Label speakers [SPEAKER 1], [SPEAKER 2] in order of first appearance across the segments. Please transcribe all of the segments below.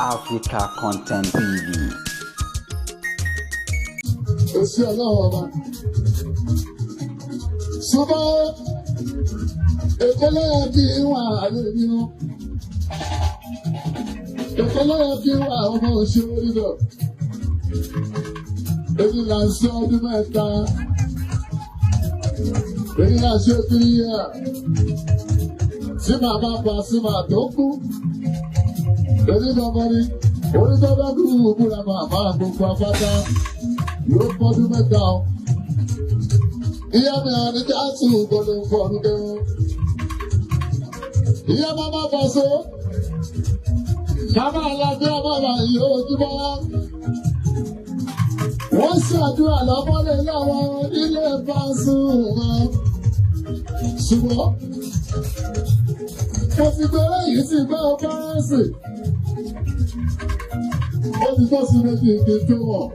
[SPEAKER 1] Africa Content TV.
[SPEAKER 2] Èsì ọlọ́run ọba. Ṣùgbọ́n Èkó ló yẹ kí n wà lórí wọn. Èkó ló yẹ kí n wà ọmọ òṣèré níbẹ̀. Èyí là ń ṣe ọdún mẹ́ta. Èyí là ń ṣe 3 years. Tí màmá pa sí màá tó kú. Èyí gangan ni onídọ́dọ́ kúrú búra màmá gbogbo apáta ló pọ́dún mẹ́ta o. Ìyá mi àní jáàtù gbọ́dọ̀ ń fọdún kẹrin. Ìyá màmá Paso. Màmá Alábí màmá yìí ojúmọ́. Wọ́n ṣàdúrà lọ́mọlé láwọn ilé Paso wọn. Ṣùgbọ́n mo ti gbé yìí ti gbé báńsì. Ó ti tó sí méjì ìgbé tó wọ̀.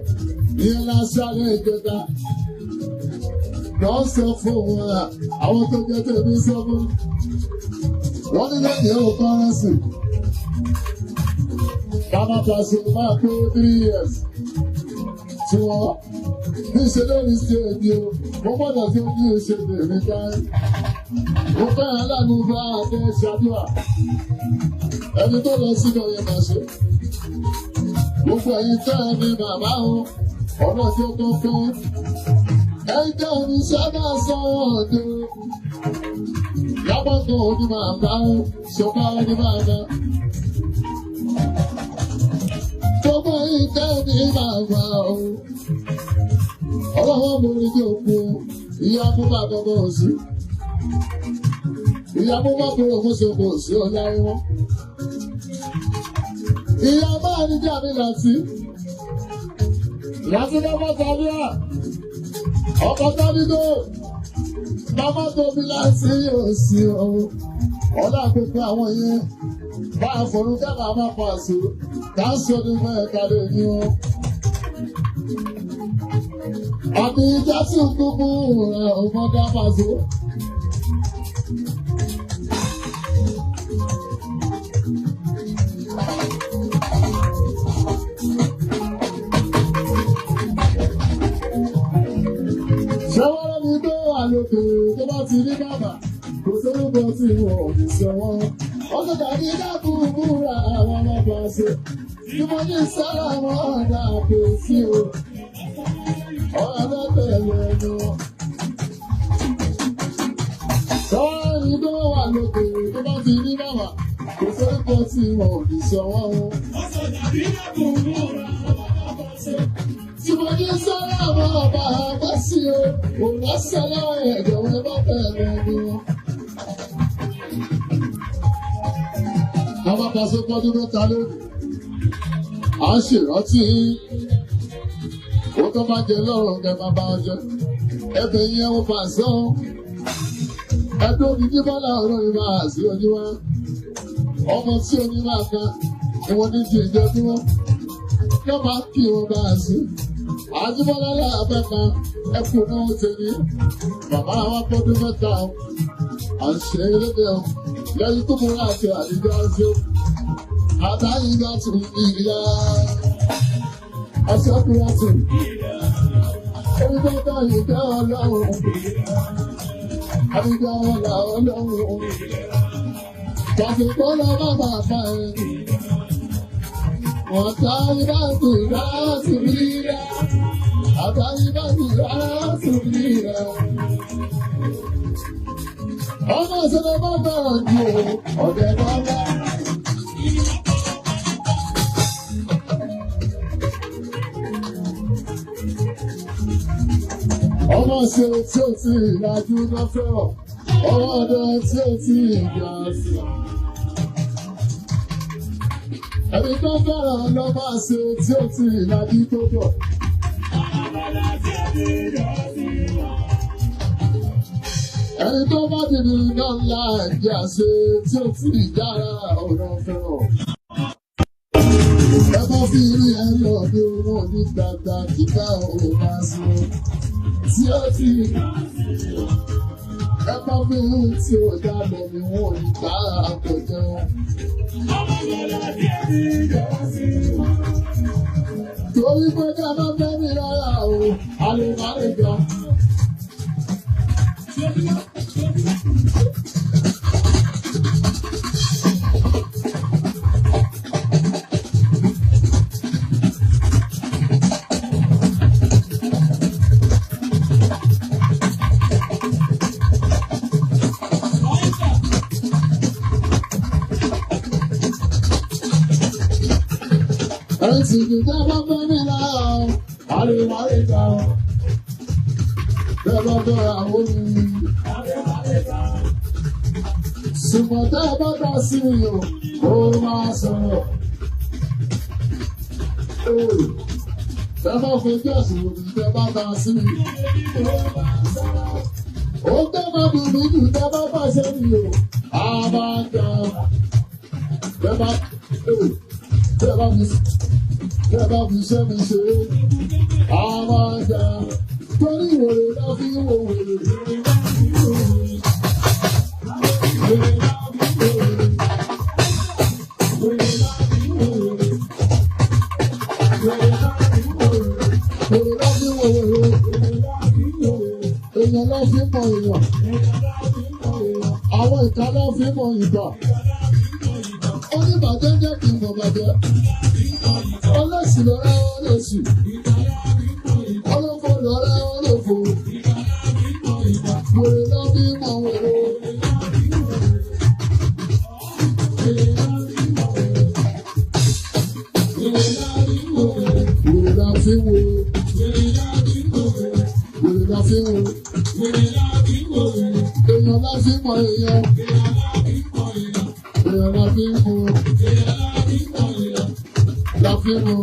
[SPEAKER 2] Ìyẹn la ṣàlẹ̀ ìjọba. Lọ sọ fún wọn àwọn tó jẹ́ tẹ̀mí sọ fún. Wọ́n ní lẹ́yìn ó kọ́rẹ́sì. Màmá Paso máa pé 3 years. Tí wọ́n ní ṣe lórí stéèjì o, mo gbọ́dọ̀ tí ó ní ṣe tèmi káyé. Mo fẹ́ aláàánú bá abẹ́ ṣàdúrà. Ẹni tó lọ síbẹ̀ yẹn máa ṣe. Gbogbo ẹ̀yin tẹ́ ẹ ní bàbá o, ọ̀nà tí ó tó fẹ́. Ẹ̀jẹ̀ mi sábà sọ̀rọ̀ ọ̀dọ́. Lábàtọ̀ òní máa bá o, ṣọba òní máa bá. Gbogbo ẹ̀yin tẹ́ ẹ ní bàbá o. Ọlọ́wọ́ mo rí bí òkú ìyá mú bàbá ọmọ òsì. Ìyá mú bàbá ọmọ òsì kò sí ọ̀la wọn. Ìyá máa ní jàmí láti. Láti lọ́mọ tàbí à. Ọkọ̀ tábídò. Màmá tóbi láti òsì o. Ọlá pípẹ́ àwọn yẹn. Bá a fọ̀rọ̀ ká màmá Paso. Ká ń sọ ní mẹ́ta lè ní o. Àbí Jésù kúkú rẹ̀ ọmọdé Paso. Ṣé wọ́n rán mi tó wà lókè tó bá ti ní bàbá? Kò sórúkọ tí wọn ò ní sọ wọ́n. Ó ti dàbí dákúrú ra àwọn ọmọ Paso. Tí mo ní sára wọn ọ̀dà kò sí o. Ọ̀rọ̀ lọ́tẹ̀ lẹ́nu. Ṣé wọ́n rán mi tó wà lókè tó bá ti ní bàbá? Kò sórúkọ tí wọn ò ní sọ wọ́n o. Tí mo ní sára wọn ọba àbá sí o, òun á sálá ẹ̀jẹ̀ wọn bá bẹ̀rẹ̀ ẹnu. Màmá Paso pọ́dún mẹ́ta lónìí. À ń ṣèrántí ó tó bá jẹ lọ́rùn kẹ máa bá wọn jẹ. Ẹbẹ̀ yẹn ó Paso. Ẹdún òbí ní Bọ́lá ọ̀rọ̀ yìí máa sí ojú wa. Ọmọ tí oní máa ka ni wọ́n ní ju ìjọ bí wọ́n. Yóò máa kí wọn bá a sí. Àjíbọ́lá láàbẹ̀ka ẹkùn náà ti ní. Bàbá wa pọ́dún mẹ́ta o. À ń ṣe elédè o. Lẹ́yìn tó múra àti àdìgbà ṣe o. Àtàyìnbá tún ìyá. Aṣọ́kùnrin tún. Onídọ́tà ìkẹ́ ọlọ́run. Àdìgbà ọ̀la ọlọ́run. Pàṣípọ́ lọ bá bàbá ẹ̀. Wọ́n tún láti rí rẹ̀. Àtàyìnbá tún láti rí rẹ̀. Ọmọ ìṣẹ̀lẹ̀ bá bẹ̀rẹ̀ ju ọ̀dẹ̀ bọ́lá. Ọmọ ìṣẹ̀lẹ̀ tí ó ti ìlàjú náà fẹ́ràn. Ọmọ ọdẹ tí ó ti ìgbà sí. Ẹni tó fẹ́ràn ló máa ṣe tí ó ti ìlàjú tó bọ̀. Ẹni tó bá dìbò náà ńlá ẹ̀jẹ̀ àṣẹ tí ó ti dára ọ̀nà fẹ́ràn. Ẹ bá fi rí ẹ lọ bí owó ní gbàgbà kíkà òun máa sọ. Tí ó ti. Ẹ bá mi tí ó dá lọ ni wọ́n ò ní bá àpẹjọ. Torí pé ká má fẹ́ mi rárá o, a lè má lè gbà. Ẹ̀sìn ìgbà bá fẹ́ mi rárá o, a lè má lè gbà. Bẹ́ẹ̀ bá fẹ́ àwọn mi. Ṣùgbọ́n tẹ́ ẹ bá dá sí mi o, ó máa sọ̀rọ̀. Tẹ́ bá fojú ẹ̀sùn wò mí, tẹ́ bá dá sí mi. Ó tẹ́ máa dùn mí jù tẹ́ bá bá ṣe mi o, a máa jẹ. Tẹ́ bá tẹ́ bá fi ṣẹ́ mi ṣe, a máa jẹ. Torí wèrè la fi wo wèrè. Wèrè la fi wo wèrè. Èèyàn ló fi mọ èèyàn. Àwọn ìka ló fi mọ ìgbà. Oníbàjẹ́ jẹ́ kí n mọ̀ bàjẹ́. Olóṣì lọ́rẹ́ olóṣì. Olófo lọ́rẹ́ olófo. Wèrè ló fi mọ wèrè. Wèrè la fi wo. Wèrè la fi wo. Èèyàn la fi mọ èèyàn. Èèyàn la fi mọ. La fi mọ.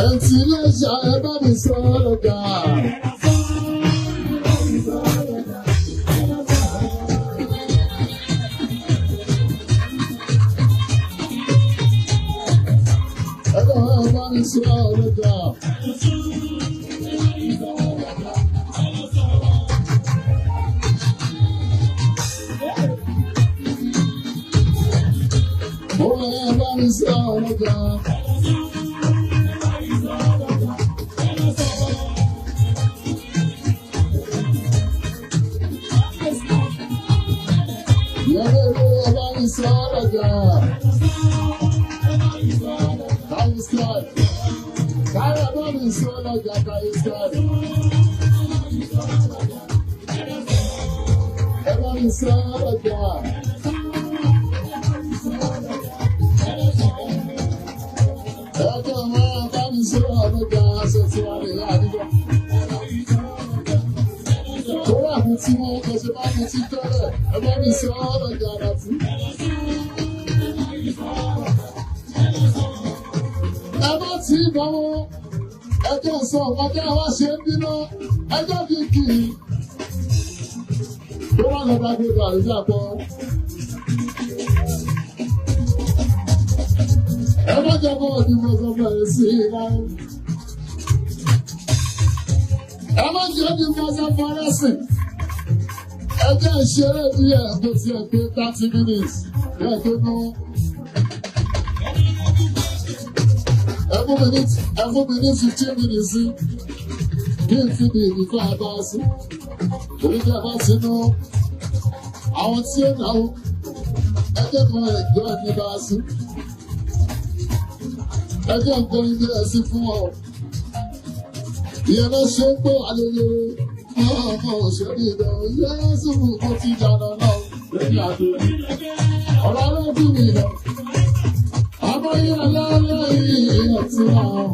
[SPEAKER 2] Ẹ̀ǹtí lẹ́sà ẹ bá mi sọ lọ́gà. Ẹ bá mi sọ lọ́gà. Ó ẹ bá mi sọ lọ́gà. Ìyàwó ẹ bá mi sọ lọ́gà. Káyé sky. Káyé bá mi sọ lọ́gà káyé sky. Ẹ bá mi sọ lọ́gà. Ẹjọ́ máa bá mi sọ lọ́gà aṣọ tí wàá lè yá àdúgbò. Torí àwọn tí wọ́n kọ ṣe bá mi ti tẹ́lẹ̀, ẹ bá mi sọ lọ́gà àdàtú. Ẹ bá tí ì bá wọn, ẹjọ́ sọ nǹkan tí àwa ṣe ń bínú, ẹjọ́ kì í kì í. Tó bá lọ bá gbogbo àlùfáà pọ̀. Ẹ má jẹ́ kó òdì mọ̀ sọ fẹ́ sí i náà. Ẹ má jẹ́ kí n fọṣọ fọrẹ́sì. Ẹ jẹ́ ìṣeré bí ẹ̀ kó tiẹ̀ pé 30 minutes bẹ́ẹ̀ tó ná. Ẹ fún mi ní 15 minutes sí. Kí n fi bí ìrìkọ́ àbá sí. Torí tí a bá sí ná. Àwọn tí ó náwó. Ẹ jẹ́ kan ẹ̀gbọ́n mi bá sí. Ẹ jẹ́ nǹkan ilé ẹ̀ sí fún ọ. Ìyẹn ló ṣe ń gbọ́ àlejò ọmọ òṣèré ìdánwò Yẹ́sù kò ti dáná náà lórí àdó. Ọ̀rọ̀ ló bí mi lọ. Àbọ̀yé aláwọ̀ yìí ọ̀tún àwọn.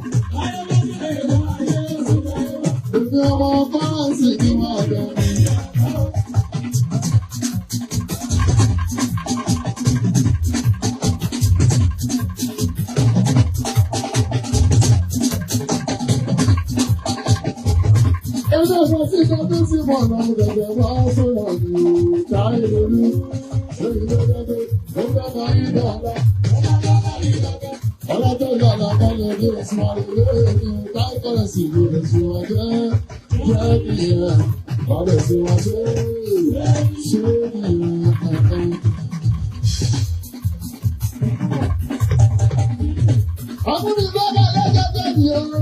[SPEAKER 2] Èmi ọmọ fáǹsì ni wọ́n bẹ̀. Ẹgbẹ́ ọ̀sán tí kan tó ti mọ̀ náà bẹ̀rẹ̀ wá sọ̀rọ̀ ní táyé lórí. Lórí lọ́dọ́dọ́, ó fẹ́ máa yí dáadáa. Ọlọ́dọ́ yàrá kọ́lẹ̀ ní oṣù àrèlé ní táyé kọ́lẹ̀ sí ìlú oṣù ọjọ́ jẹ́ ìyẹn. Ọ̀rẹ́ sí wa ṣe ṣe ní ọkùnrin lọ́gà lẹ́jọ́ tó ní o.